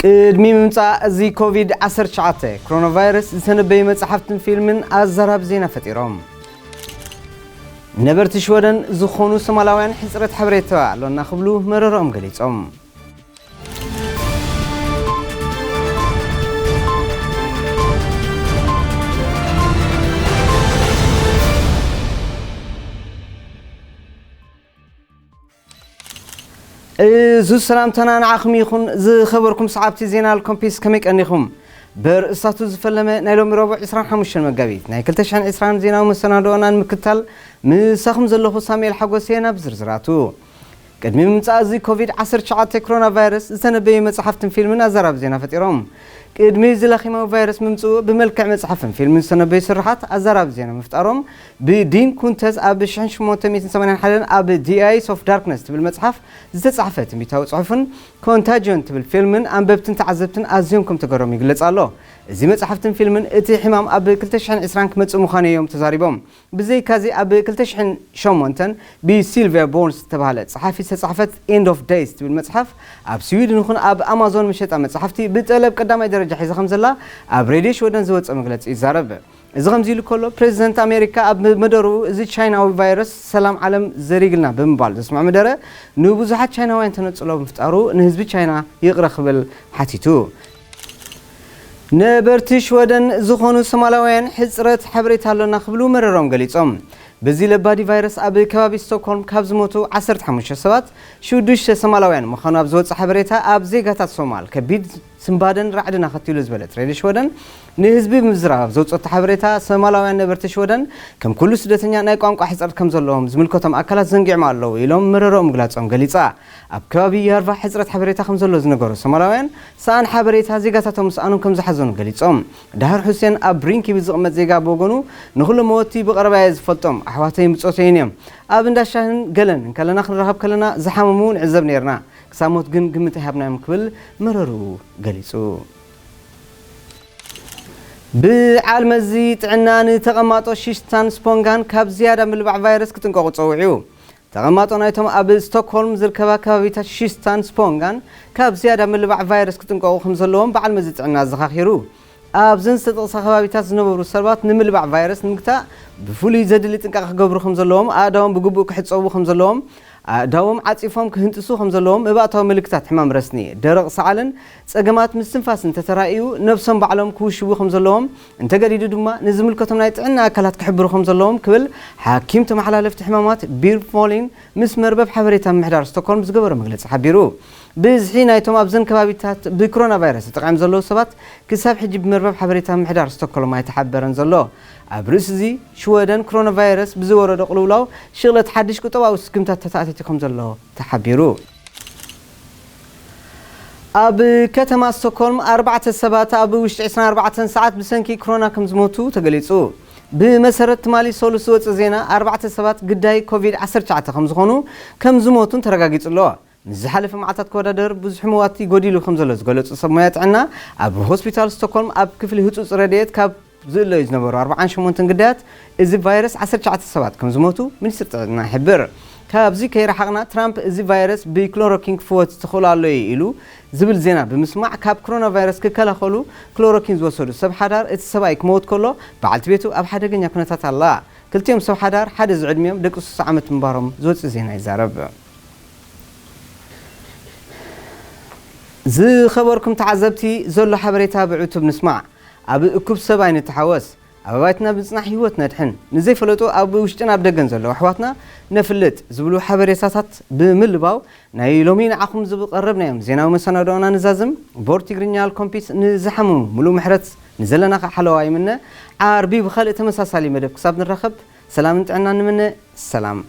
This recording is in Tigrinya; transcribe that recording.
ቅድሚ ምምጻእ እዚ ኮቪድ ዓሰርተ ትሽዓተ ኮሮና ቫይረስ ዝተነበዩ መጽሓፍትን ፊልምን ኣዘራብ ዜና ፈጢሮም። ነበርቲ ሽወደን ዝኾኑ ሶማላውያን ሕጽረት ሓበሬታ ኣሎና ክብሉ መረረኦም ገሊጾም። እዚ ሰላምታና ንዓኹም ይኹን። ዝኸበርኩም ሰዓብቲ ዜና ኣልኮምፒስ ከመይ ቀኒኹም? በርእስታቱ ዝፈለመ ናይ ሎሚ ረቡዕ ዕስራን ሓሙሽተን መጋቢት ናይ ክልተ ሽሕን ዕስራን ዜናዊ መሰናዶና ንምክትታል ምሳኹም ዘለኹ ሳሙኤል ሓጎስ እየ። ናብ ዝርዝራቱ። ቅድሚ ምምጻእ እዚ ኮቪድ ዓሰርተ ትሽዓተ ኮሮና ቫይረስ ዝተነበዩ መጽሓፍትን ፊልምን ኣዘራቢ ዜና ፈጢሮም። ቅድሚ እዚ ላኺማዊ ቫይረስ ምምጽኡ ብመልክዕ መጽሓፍን ፊልምን ዝተነበዩ ስርሓት ኣዘራቢ ዜና ምፍጣሮም ብዲን ኩንተዝ ኣብ ሽሕን ሽሞንተ ሚእትን ሰማንያን ሓደን ኣብ The Eyes of Darkness ትብል መጽሓፍ ዝተጻሕፈ ትንቢታዊ ጽሑፍን ኮንታጅዮን ትብል ፊልምን ኣንበብትን ተዓዘብትን ኣዝዮም ከም ተገረሙ ይግለጽ ኣሎ። እዚ መጽሓፍትን ፊልምን እቲ ሕማም ኣብ ክልተ ሽሕን ዕስራን ክመጽእ ምዃኑ እዮም ተዛሪቦም። ብዘይካዚ ኣብ ክልተ ሽሕን ሸሞንተን ብሲልቪያ ቦርንስ ዝተባህለ ጸሓፊ ዝተጻሕፈት ኤንድ ኦፍ ደይስ ትብል መጽሓፍ ኣብ ስዊድን ይኹን ኣብ ኣማዞን መሸጣ መጽሓፍቲ ብጠለብ ቀዳማይ ደረጃ ሒዛ ከም ዘላ ኣብ ሬድዮ ሽወደን ዝወጸ መግለጺ ይዛረብ። እዚ ከምዚ ኢሉ ከሎ፣ ፕሬዚደንት ኣሜሪካ ኣብ መደርኡ እዚ ቻይናዊ ቫይረስ ሰላም ዓለም ዘሪግልና ብምባል ዘስምዖ መደረ ንብዙሓት ቻይናውያን ተነጽሎ ብምፍጣሩ ንህዝቢ ቻይና ይቕረ ክብል ሓቲቱ። ነበርቲ ሽወደን ዝኾኑ ሶማላውያን ሕጽረት ሓበሬታ ኣሎና ክብሉ መረሮም ገሊጾም። በዚ ለባዲ ቫይረስ ኣብ ከባቢ ስቶክሆልም ካብ ዝሞቱ ዓሰርተ ሓሙሽተ ሰባት ሽዱሽተ ሶማላውያን ምዃኑ ኣብ ዝወጸ ሓበሬታ ኣብ ዜጋታት ሶማል ከቢድ ስንባደን ራዕድን ኣኸቲሉ ዝበለት ሬድዮ ሽወደን ንህዝቢ ብምዝራብ ኣብ ዘውጸቶ ሓበሬታ ሶማላውያን ነበርቲ ሽወደን ከም ኩሉ ስደተኛ ናይ ቋንቋ ሕጽረት ከም ዘለዎም ዝምልከቶም ኣካላት ዘንጊዖም ኣለዉ ኢሎም መረሮኦም ምግላጾም ገሊጻ። ኣብ ከባቢ ያርቫ ሕጽረት ሓበሬታ ከም ዘሎ ዝነገሩ ሶማላውያን ሰኣን ሓበሬታ ዜጋታቶም ምስኣኖም ከም ዝሓዘኑ ገሊጾም። ዳህር ሑሴን ኣብ ብሪንኪቢ ዝቕመጥ ዜጋ ብወገኑ ንኹሎም መወቲ ብቐረባ እየ ዝፈልጦም ኣሕዋተይን ብጾተይን እዮም። ኣብ እንዳ ሻህን ገለን እንከለና ክንራኸብ ከለና ዝሓመሙ ንዕዘብ ነይርና። ክሳብ ሞት ግን ግምት ኣይሃብናዮም ክብል መረርኡ ገሊጹ። ብዓል መዚ ጥዕና ንተቐማጦ ሽሽታን ስፖንጋን ካብ ዝያዳ ምልባዕ ቫይረስ ክጥንቀቑ ጸዊዑ። ተቐማጦ ናይቶም ኣብ ስቶክሆልም ዝርከባ ከባቢታት ሽሽታን ስፖንጋን ካብ ዝያዳ ምልባዕ ቫይረስ ክጥንቀቑ ከም ዘለዎም በዓል መዚ ጥዕና ኣዘኻኺሩ። ኣብዘን ዝተጠቕሳ ከባቢታት ዝነበሩ ሰባት ንምልባዕ ቫይረስ ንምግታእ ብፍሉይ ዘድሊ ጥንቃቐ ክገብሩ ከም ዘለዎም፣ ኣእዳዎም ብግቡእ ክሕጸቡ ከም ዘለዎም፣ ኣእዳዎም ዓጺፎም ክህንጥሱ ከም ዘለዎም፣ መባእታዊ ምልክታት ሕማም ረስኒ፣ ደረቕ ሰዓልን ጸገማት ምስትንፋስን እንተተራእዩ ነብሶም ባዕሎም ክውሽቡ ከም ዘለዎም፣ እንተገዲዱ ድማ ንዝምልከቶም ናይ ጥዕና ኣካላት ክሕብሩ ከም ዘለዎም ክብል ሓኪም ተመሓላለፍቲ ሕማማት ቢር ፎሊን ምስ መርበብ ሓበሬታ ምምሕዳር ስቶክሆልም ዝገበሮ መግለጺ ሓቢሩ። ብዝሒ ናይቶም ኣብዘን ከባቢታት ብኮሮና ቫይረስ ተጠቒዖም ዘለዉ ሰባት ክሳብ ሕጂ ብመርበብ ሓበሬታ ምምሕዳር ስቶክሆልም ኣይተሓበረን ዘሎ። ኣብ ርእሲ እዚ ሽወደን ኮሮና ቫይረስ ብዝወረዶ ቅልውላው ሽቕለት ሓድሽ ቁጠባዊ ስጉምታት ተታኣቲቱ ከም ዘሎ ተሓቢሩ። ኣብ ከተማ ስቶክሆልም ኣርባዕተ ሰባት ኣብ ውሽጢ ዕስራን ኣርባዕተን ሰዓት ብሰንኪ ኮሮና ከም ዝሞቱ ተገሊጹ። ብመሰረት ትማሊ ሰሉስ ዝወጸ ዜና ኣርባዕተ ሰባት ግዳይ ኮቪድ ዓሰርተ ትሽዓተ ከም ዝኾኑ ከም ዝሞቱን ተረጋጊጹ ኣሎ። ምስ ዝሓለፈ መዓልታት ክወዳደር ብዙሕ መዋቲ ጎዲሉ ከም ዘሎ ዝገለጹ ሰብ ሞያ ጥዕና ኣብ ሆስፒታል ስቶክሆልም ኣብ ክፍሊ ህጹጽ ረድኤት ካብ ዝእለዩ ዝነበሩ ኣርባዓን ሸሞንተን ግዳያት እዚ ቫይረስ ዓሰርተ ትሽዓተ ሰባት ከም ዝሞቱ ሚኒስትሪ ጥዕና ይሕብር። ካብዚ ከይረሓቕና ትራምፕ እዚ ቫይረስ ብክሎሮኪን ክፍወት ዝተኽእሎ ኣሎ እዩ ኢሉ ዝብል ዜና ብምስማዕ ካብ ኮሮና ቫይረስ ክከላኸሉ ክሎሮኪን ዝወሰዱ ሰብ ሓዳር እቲ ሰብኣይ ክመውት ከሎ በዓልቲ ቤቱ ኣብ ሓደገኛ ኩነታት ኣላ። ክልቲኦም ሰብ ሓዳር ሓደ ዝዕድሚኦም ደቂ ስሳ ዓመት ምንባሮም ዝወፅእ ዜና ይዛረብ። ዝኸበርኩም ተዓዘብቲ ዘሎ ሓበሬታ ብዕቱብ ንስማዕ። ኣብ እኩብ ሰብ ኣይንተሓወስ። ኣብ ኣባይትና ብምፅናሕ ህይወት ነድሕን። ንዘይፈለጡ ኣብ ውሽጥን ኣብ ደገን ዘለዉ ኣሕዋትና ነፍልጥ ዝብሉ ሓበሬታታት ብምልባው ናይ ሎሚ ንዓኹም ዝቐረብናዮም ዜናዊ መሰናዶና ንዛዝም። ቦር ትግርኛ ኣልኮምፒስ ንዝሓመሙ ሙሉእ ምሕረት ንዘለና ከዓ ሓለዋ ይምነ። ዓርቢ ብኻልእ ተመሳሳሊ መደብ ክሳብ ንራኸብ ሰላምን ጥዕናን ንምነ። ሰላም።